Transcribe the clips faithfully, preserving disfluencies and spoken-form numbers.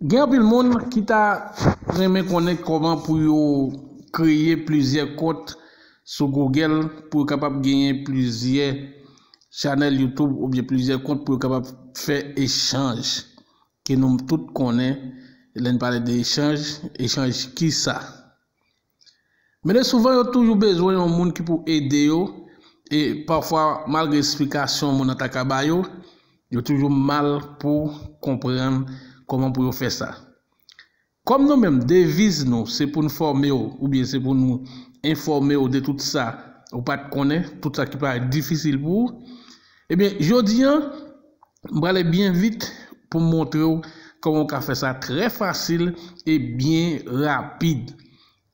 Gen anpil moun ki ta renmen konnen kòman pou yo kreye plizyè kont sou Google pou yo kapab genyen plizyè chanèl YouTube oubyen plizyè kont pou yo kapab fè echanj. Ke nou tout konnen, lè n pale de echanj, echanj kisa? Men de souvan, yo toujou bezwen yon moun ki pou ede yo, e pafwa, malgre esplikasyon moun nan ta ka ba yo, yo toujou mal pou konprann kòman pou yo fè sa. Kòm nou menm, deviz nou, se pou n fòme w, oubyen se pou nou enfòme w de tout sa ou pa t konnen, tout sa ki parèt difisil pou ou, ebyen, jodi a, m prale byen vit pou m montre w kòman w ka fè sa trè fasil e byen rapid.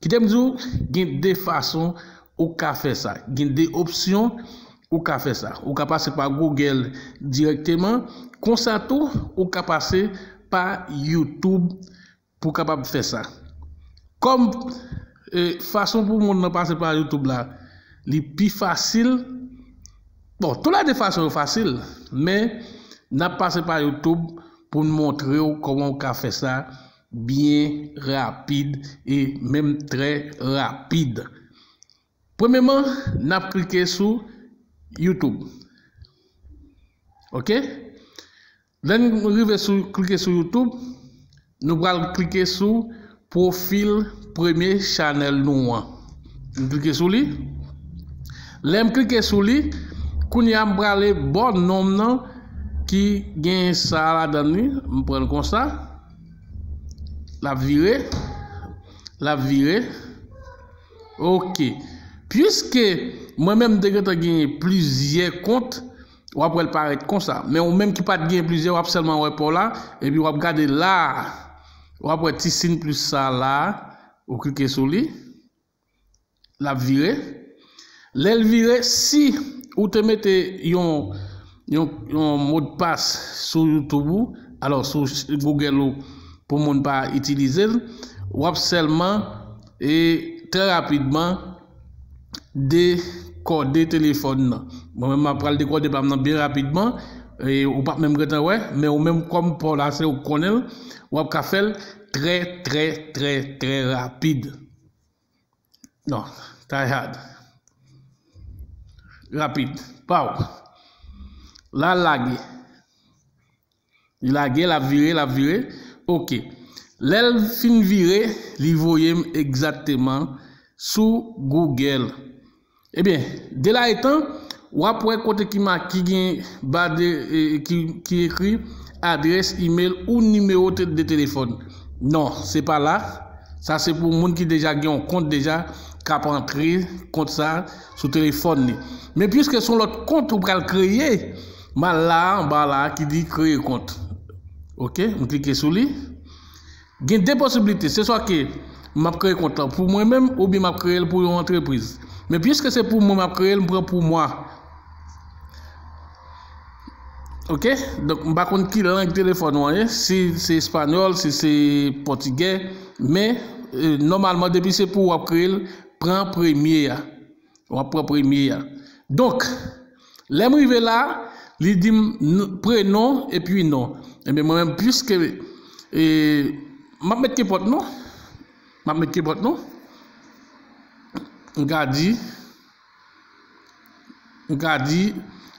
Kite m di w, gen de fason ou ka fè sa. Gen de opsyon ou ka fè sa. Ou ka pase pa Google dirèkteman. Konsa tou, ou ka pase pa YouTube pou w kapab fè sa. Kòm, e, fason pou moun nan pase pa YouTube la, li pi fasil. Bon, tou lè de fason yo fasil, men n ap pase pa YouTube pou n montre w kòman w ka fè sa byen rapid e menm trè rapid. Premyèman, n ap klike sou YouTube. Ok? Lè n rive sou, klike sou YouTube, nou pral klike sou pwofil premye chanèl nou an. M klike sou li. Lè m klike sou li, kounye a m prale bò non m nan ki gen sa ladan li. M pran l konsa. L ap vire. L ap vire. Ok. Piske mwen menm m te gentan genyen plizyè kont, w ap wè l parèt konsa. Men ou menm ki pa t genyen plizyè, w ap sèlman wè pa w la, epi w ap gade la a. W ap wè ti siy plis sa la a, ou klike sou li. L ap vire. Lè l vire, si ou te mete yon, yon, yon modpas sou YouTube ou, alò sou Google ou, pou moun pa itilize l, w ap sèlman, e, trè rapidman, dekòde telefòn nan. Mwen menm, m ap pral dekòde pa m nan byen rapidman. E, ou p ap menm gentan wè, men ou menm kòm pa w la se ou k konnen l, w ap ka fè l trè, trè, trè, trè rapid. Non, try hard. Rapid. Pow. La lage. Li lage, l ap vire, l ap vire. Ok. Lè l fin vire, li voye m egzakteman sou Google. Ebyen, de la etan, w ap wè kote ki ma-, ki gen ba de, e, ki, ki ekri adrès imèl ou nimewo te-, de telefòn. Non, se pa la. Sa se pou moun ki deja gen yon kont deja k ap antre kont sa sou telefòn li. Men piske se yon lòt kont ou pral kreye, m al la, anba la, ki di kreye kont. Ok, m klike sou li. Gen de posiblite, se swa ke m ap kreye kont lan pou mwen menm oubyen m ap kreye l pou yon antrepriz. Men piske se pou mwen m ap kreye l, m pran pou mwa. Ok? Donk, m pa konn ki lang telefòn ou an ye, si se espanyòl, si se pòtigè, men, e, nòmalman, depi se pou w ap kreye l, pran premye a. W ap pran premye a. Donk, lè m rive la, li di m n-, prenon epi non. Ebyen, mwen menm, piske, e, m ap met kenpòt non. M ap met kenpòt non. M ka di, m ka di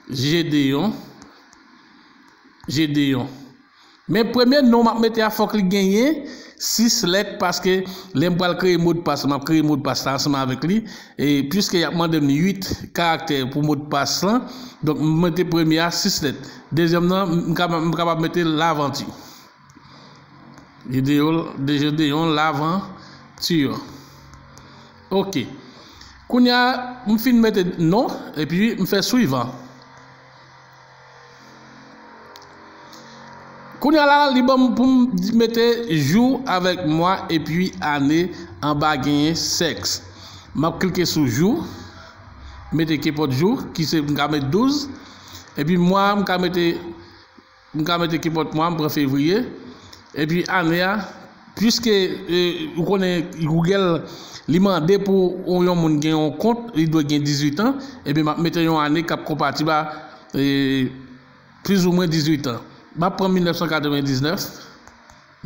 Gedeon. Gedeon. Men premye non m ap mete a, fòk li genyen sis lèt, paske lè m pral kreye modpas, m ap kreye modpas la ansanm avèk li. E piske y ap mande m uit karaktè pou modpas lan, donk m mete premye a sis lèt. Dezyèm nan, m kapab, m kapab mete Lavanti. Gedeon, de Gedeon Lavanti. Ok. Kounye a, m fin mete non, epi m fè swivan. Kounye a la, li ban m pou m mete jou avèk mwa epi ane anba genyen sèks. M ap klike sou jou, mete kenpòt jou, ki se m ka mete douz, epi mwa, m ka mete, m ka mete kenpòt mwa, m pran fevriye, epi ane a, piske, e, ou konnen Google, li mande pou yon moun gen yon kont, li dwe gen dizuit an, ebyen, m ap mete yon ane k ap konpatib a, e, plizoumwen dizuit an. M ap pran mil nèf san katrevendiznèf.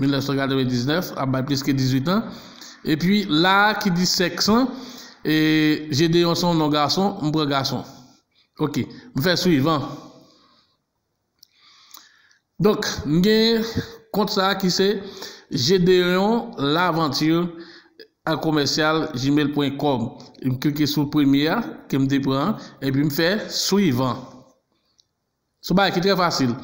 Mil nèf san katrevendiznèf, ap bay plis ke dizuit an. Epi la ki di sèks lan, e, Gédéon se yon non gason, m pran gason. Ok, m fè swivan. Donk, m gen kont sa ki se Gédéon Laventure a commercial gmail point com. M klike sou premye a ke m te pran an, epi m fè swivan. Se yon bagay ki trè fasil.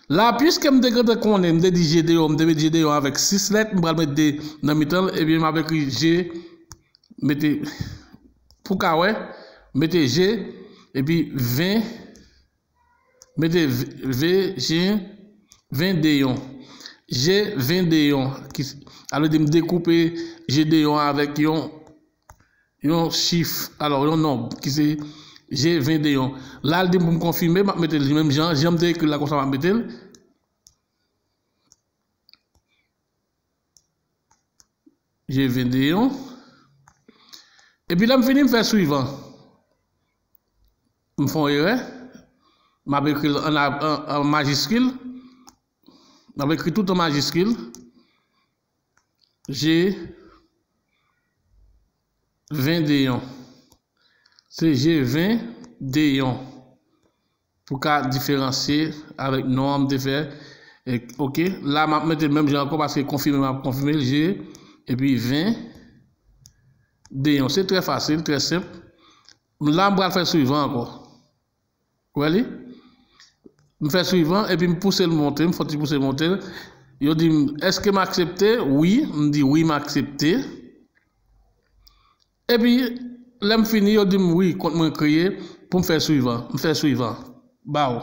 La, piske m te gentan konnen, m te di Gédéon, m te met Gédéon avèk sis lèt, m pral met de nan mitan l, epi m ap ekri G, mete, pou ka wè, mete G, epi ven, mete V, V, G, vendeyon. G, vendeyon. Ki, sa vle di m dekoupe Gédéon avèk yon, yon chif, alò, yon nonb, ki se G vendeyon. La, l di m pou m konfime, m ap mete l menm jan, jan m te ekri l la, konsa m ap mete l. G vendeyon. Epi lè m fini, m fè swivan. M fè yon erè. M ap ekri l an, an, an majiskil. M ap ekri tout an majiskil. G vendeyon. Se G vendeyon. Pou ka diferansye avèk non an m te fè. E, ok, la m ap mete l menm jan ankò paske konfime m ap konfime l, G, epi vendeyon. Se trè fasil, trè senp. La m pral fè swivan ankò. Ou wè li? M fè swivan, epi m pouse l monte, m fè yon ti pouse l monte. Yo di m, èske m aksepte? Wi, m di wi, m aksepte. Epi, lè m fini, yo di m wi, kont mwen kreye, pou m fè swivan. M fè swivan. Baw.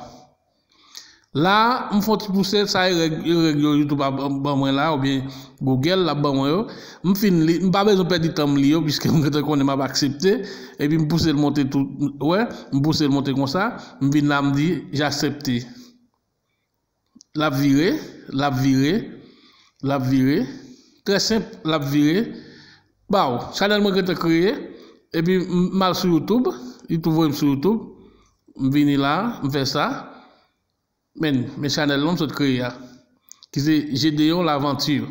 La, m fè yon ti pouse, sa e règ, e règ yo YouTube a ban, ban mwen la, oubyen Google l ap ban mwen yo. M fin li, m pa bezwen pèdi tan m li yo, piske m gentan konnen m ap aksepte. Epi m pouse l monte tou, wè, m pouse l monte konsa. M vin la, m di, j'accepte. L ap vire, l ap vire, l ap vire. Trè senp, l ap vire. Baw, chanèl mwen gentan kreye. Epi m, m al sou YouTube, YouTube voye m sou YouTube. M vini la, m fè sa. Men, men chanèl lan m sot kreye a, ki se Gédéon Laventure.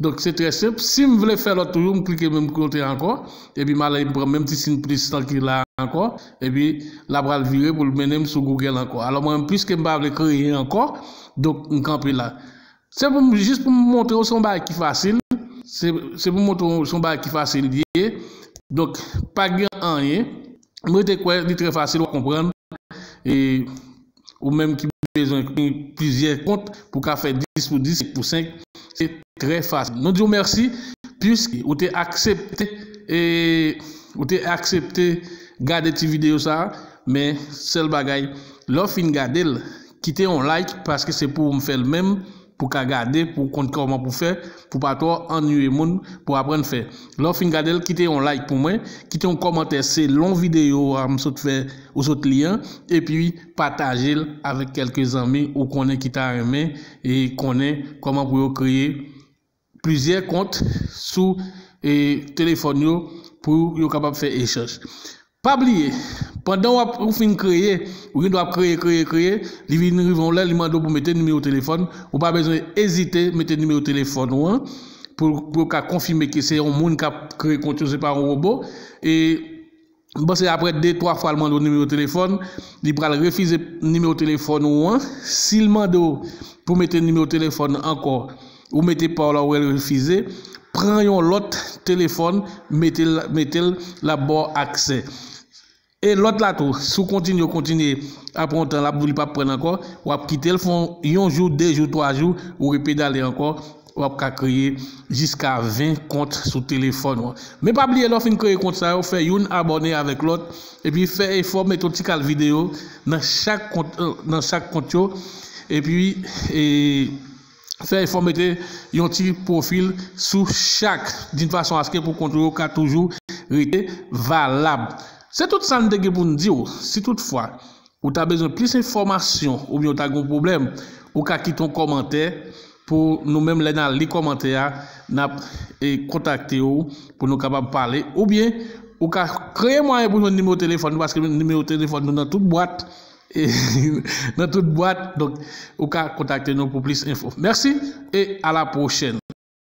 Donk, se trè senp. Si m vle fè lòt toujou, m klike menm kote ankò, epi m ale m pran menm ti siy plis lan ki la ankò, epi l ap pral vire pou l mennen m sou Google ankò. Alò, mwen, piske m pa vle kreye ankò, donk, m kanpe la. Se pou m, jis pou m montre w, se yon bagay ki fasil. Se, se pou m montre w, se yon bagay ki fasil li ye. Donk, pa gen anyen. M rete kwè, li trè fasil, w ap konprann. E ou menm ki bezwen gen plizyè kont pou ka fè dis pou dis, senk pou senk, se trè fasil. Nou di w mèsi, piske ou te aksepte, e ou te aksepte gade ti videyo sa a, men sèl bagay, lè w fin gade l, kite yon like, paske se pou ou m fè l menm, pou ka gade, pou w konn kòman pou fè, pou pa twò annuiye moun, pou aprann fè. Lè w fin gade l, kite yon like pou mwen, kite yon kòmantè selon videyo a m sot fè, ou sot li an, epi pataje l avèk kèlke zanmi ou konnen ki ta renmen e konnen kòman pou yo kreye plizyè kont sou, e, telefòn yo pou yo kapab fè echanj. Pa bliye, pandan w ap, ou fin kreye, ou gen dwa ap kreye, kreye, kreye, li vin rive yon lè, li mande w pou mete nimewo telefòn, ou pa bezwen ezite mete nimewo telefòn ou an, pou, pou yo ka konfime ke se yon moun k ap kreye kont yo, se pa yon wobo. E m panse apre de, twa fwa l mande w nimewo telefòn, li pral refize nimewo telefòn ou an. Si l mande w pou mete nimewo telefòn ankò, ou mete pa w la, ou wè l refize, pran yon lòt telefòn, mete l, mete l, l ap ba w aksè. E lòt la tou, si w kontinye, w kontinye, apre yon tan, l ap di w li p ap pran ankò, w ap kite l fè yon jou, de jou, twa jou, ou repedale ankò, w ap ka kreye jiska ven kont sou telefòn ou an. Men pa bliye, lè w fin kreye kont sa yo, fè youn abòne avèk lòt, epi fè efò mete yon ti kal videyo nan chak kont, nan chak kont yo, epi, e, fè efò mete yon ti pwofil sou chak, d'une façon à ce que pou kont ou yo ka toujou rete valab. Se tout sa n te gen pou n di w. Si toutfwa ou ta bezwen plis enfòmasyon oubyen ou ta gen yon pwoblèm, ou ka kite yon kòmantè pou nou menm, lè n a li kòmantè a, n ap, e, kontakte w pou nou kapab pale. Oubyen ou ka kreye mwayen pou jwenn nimewo telefòn nou, paske nimewo telefòn nou nan tout bwat. e, nan tout bwat. Donk, ou ka kontakte nou pou plis enfo. Mèsi e a la pwochèn.